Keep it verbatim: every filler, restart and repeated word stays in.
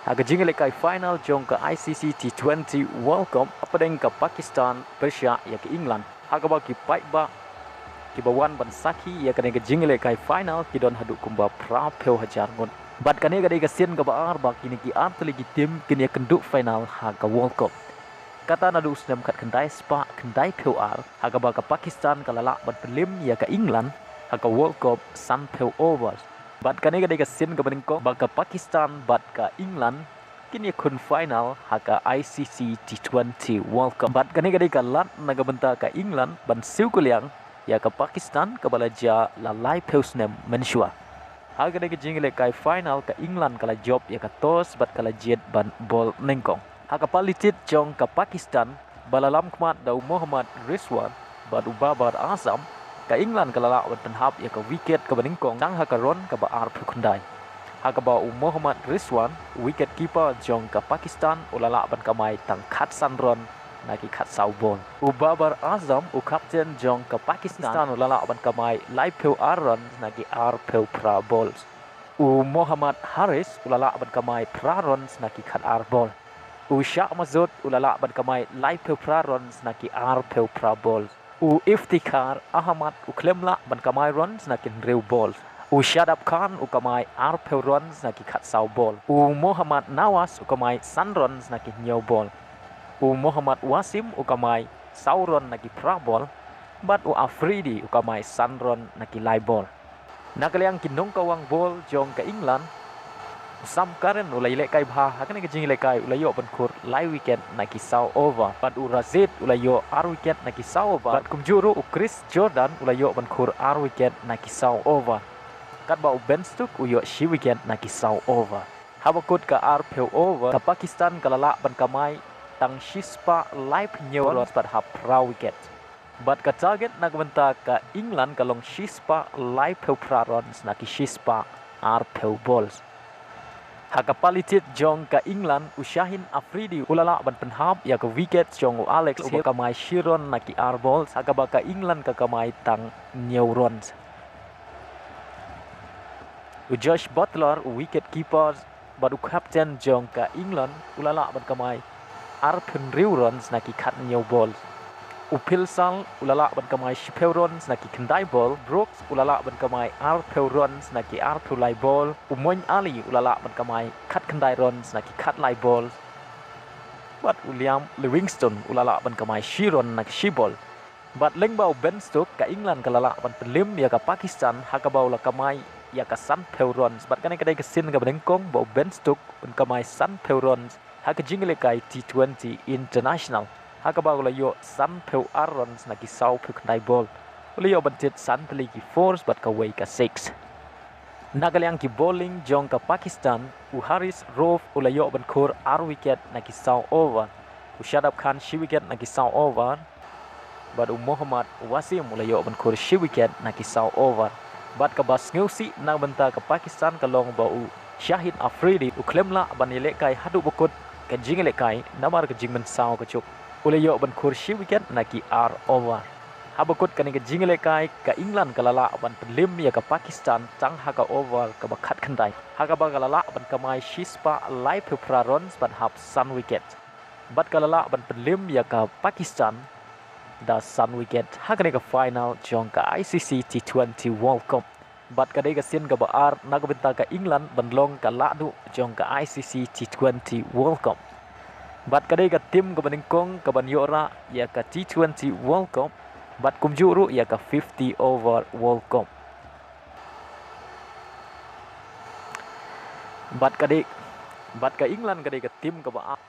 Ha ka jingïalehkai final jong ka I C C T twenty World Cup, hapdeng ka Pakistan pyrshah ïa ka England, ha kaba ki paidbah kiba wan ban sakhi ïa kane ka jingïalehkai final ki don haduh kumba phra phew hajar ngut. Bad kane ka dei ka sien kaba ar ba kine ki artylli ki tim kin ïakynduh final ha ka World Cup. Kata naduh u snem khatkhyndai spah khyndai phew ar, ha kaba ka Pakistan ka la lah ban pynliem ïa ka England ha ka World Cup san phew over. Bad kane ka dei ka sien kaba nyngkong ba ka Pakistan bad ka England kin ïakhun final ha ka I C C T twenty World Cup. Bad kane ka dei ka lad na ka bynta ka England ban siew kylliang ïa ka Pakistan kaba la jia la lai phew snem mynshuwa. Ha kane ka jingïalehkai final ka England ka la jop ïa ka toss bad ka la jied ban bol nyngkong. Ha ka pali tied jong ka Pakistan ba la lamkhmat da u Mohammad Rizwan bad u Babar Azam, ka England ka la lah ban pynhap ïa ka wicket kaba nyngkong tang ha ka run kaba ar phew khyndai. Ha kaba u Mohammad Rizwan, u wicket keeper jong ka Pakistan, u la lah ban kamai tang khatsan run na ki khatsaw bol. U Babar Azam, u captain jong ka Pakistan, u la lah ban kamai lai phew ar runs na ki ar phew phra bol. U Mohammad Haris u la lah ban kamai phra runs na ki khatar bol. U Shah Masood u la lah ban kamai lai phew phra runs na ki ar phew phra bol. U Iftikhar Ahmad u khlem lah ban kamai runs na ki hynriew bol. U Shadab Khan u kamai ar phew runs na ki khatsaw bol. U Mohammad Nawaz u kamai san runs na ki hynñiew bol. U Mohammad Wasim u kamai saw run na ki phra bol. Bad u Afridi u kamai san run na ki lai bol. Na ka liang ki nongkawang bol jong ka England, u Sam Curran u la ïalehkai bha ha kane ka jingïalehkai, u la ïoh ban khur lai wicket na ki saw over. Bad u Rashid u la ïoh ar wicket na ki saw over. Bad kumjuh ruh u Chris Jordan u la ïoh ban khur ar wicket na ki saw over. Katba u Ben Stokes u ïoh shi wicket na ki saw over. Haba kut ka ar phew over, ka Pakistan ka la lah ban kamai tang shi spah lai phew hynñiew runs bad hap phra wicket. Bad ka target na ka bynta ka England ka long shi spah lai phew phra runs na ki shi spah ar phew bol. Ha ka pali tied jong ka England, u Shaheen Afridi u la lah ban pynhap ïa ka wicket jong u Alex Hales, u kamai shi run na ki ar bol, ha kaba ka England ka kamai tang hynñiew runs. U Josh Buttler, u wicket keeper bad u captain jong ka England, u la lah ban kamai ar phew hynriew runs na ki khathynñiew bol. U Phil Salt u la lah ban kamai shi phew runs na ki khyndai bol. Brooks u la lah ban kamai ar phew runs na ki ar phew lai bol. U Moeen Ali u la lah ban kamai khatkhyndai runs na ki khatlai bol. Bad u Liam Livingstone u la lah ban kamai shi run na ki shi bol. Bad lyngba u Ben Stokes, ka England ka la lah ban pynliem ïa ka Pakistan ha kaba u la kamai ïa ka san phew runs. Bad kane ka dei ka sien kaba nyngkong ba u Ben Stokes un kamai san phew runs ha ka jingïalehkai T twenty International, ha kaba u la ïoh san phew ar runs na ki saw phew khyndai bol. U la ïoh ban thied san tylli ki fours bad kawei ka six. Na ka liang ki bowling jong ka Pakistan, u Haris Rauf u la ïoh ban khur ar wicket na ki saw over. U Shadab Khan shi wicket na ki saw over. Bad u Mohammad Wasim u la ïoh ban khur shi wicket na ki saw over. Bad kaba sngewsih na bynta ka Pakistan ka long ba u Shaheen Afridi u khlem lah ban ïalehkai haduh ba kut ka jingïalehkai namar ka jingmynsaw ka juk. U la ïoh ban khur shi wicket na ki ar over. Haba kut kane ka jingïalehkai, ka England ka la lah ban pynliem ïa ka Pakistan tang ha ka over kaba khatkhyndai, ha kaba ka la lah ban kamai shi spah lai phew phra runs bad hap san wicket. Bad ka la lah ban pynliem ïa ka Pakistan da san wicket ha kane ka final jong ka I C C T twenty World Cup. Bad ka dei ka sien kaba ar na ka bynta ka England ban long ka lahduh jong ka I C C T twenty World Cup. Bad ka dei ka tim kaba nyngkong kaban ïoh rah ïa ka T twenty World Cup bad kumjuh ruh ïa ka fifty over World Cup. Bad ka dei, bad ka England ka dei ka tim kaba ar.